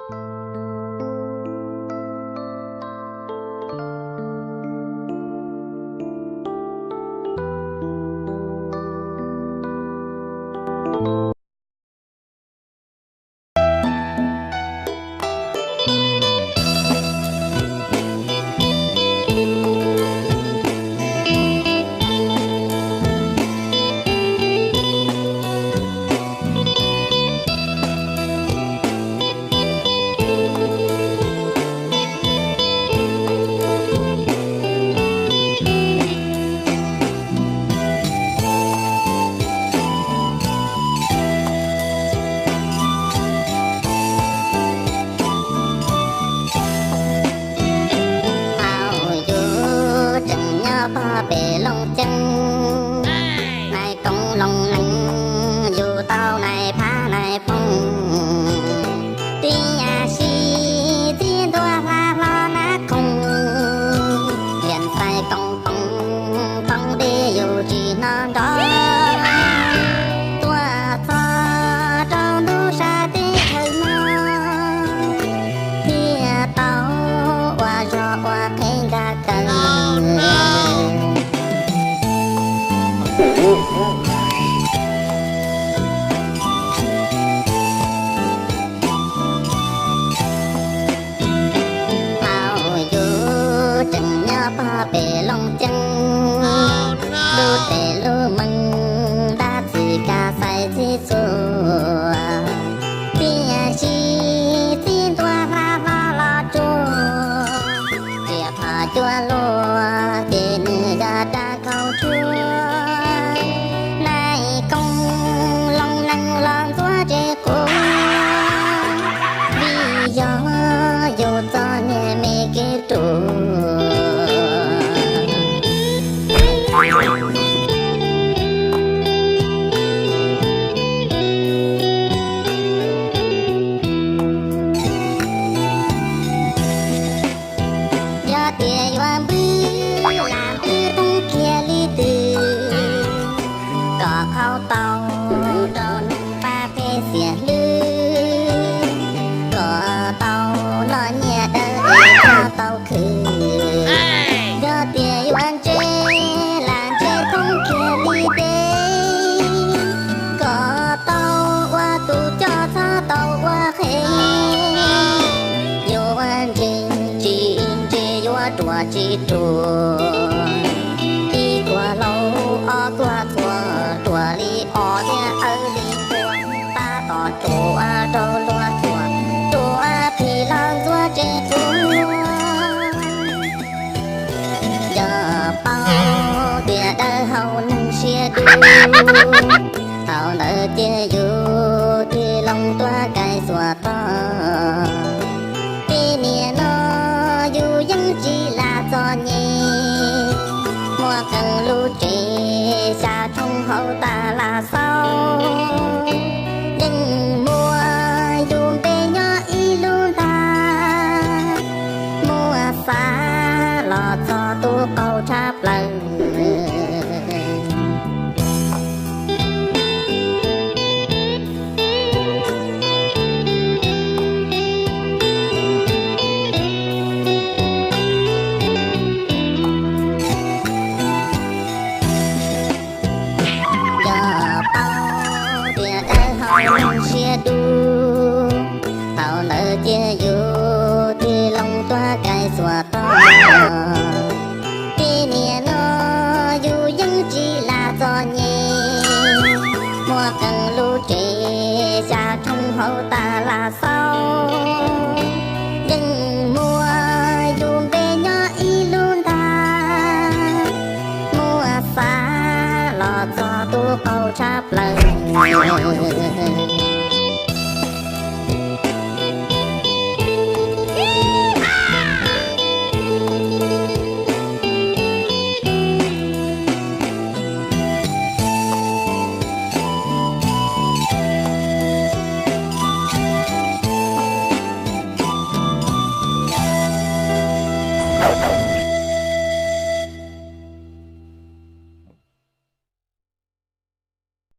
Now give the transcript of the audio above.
Thaum yus tseem nyob pog pem Looj Ceeb, nais koob Looj Neeb yus tau nais phab nais phooj, tiam sis txiv ntuag hla hlo nab khoom, liam xais koom toom, toom dej yus tsis hnov nrov. Tuaj txog rau ntuj sab teb chaws no, thiaj tau ua zog ua qhev nkag kawg. Thaum yus tseem nyob pog pem Looj Ceeb, lub tes lub mees ntab txwv kaj xais txhij txhua, tiam sis txiv ntuag hla hlo los tsuag, riam phom cua luaj ces nws yog dab khaub tshuab. Nais koob Looj Neeb los ntxuav tsev quav, vim yog yus txom nyem me kev ruam. Yog tias yuav npwb lam npwb thoob kiag li twg, kom qhau tau rau neeg pab peb xiam hlwb, kom tau noj nyiaj dawb es kom tau khwv. Yog tias yuav ntse lam ntse thoob kiag li deb, kom tau ua tus coj txhob tau ua qhev. Yuav ntse tsis ntse yuav ruam tsis ruam, ib kuag hlau ob kuag txhuam, ruam li os thiab awv li npua, tab tom ruam rau luag txhuam, ruam phim los ntxuav tsev quav. Yog paub tias dawb hau neeg siab dub, thaum ntawd cia yus tig loo tuaj kais xuas tog. Tej niam no yus yeej tsis lam txom nyem, muaj qee lub tsev xya roob hauv tas las xauj, yeej muaj yus npe nyob ib lub ntag, muaj xav los txog tus qaug tshaj plaws. Yog paub tias dawb hau neeg siab dub, thaum ntawd cia yus tig loo tuaj kais xuas tog. Tej niam no yus yeej tsis lam txom nyem, muaj qee lub tsev xya roob hauv tas las xauj, yeej muaj yus npe nyob ib lub ntag, muaj xav los txog tus qaug tshaj plaws.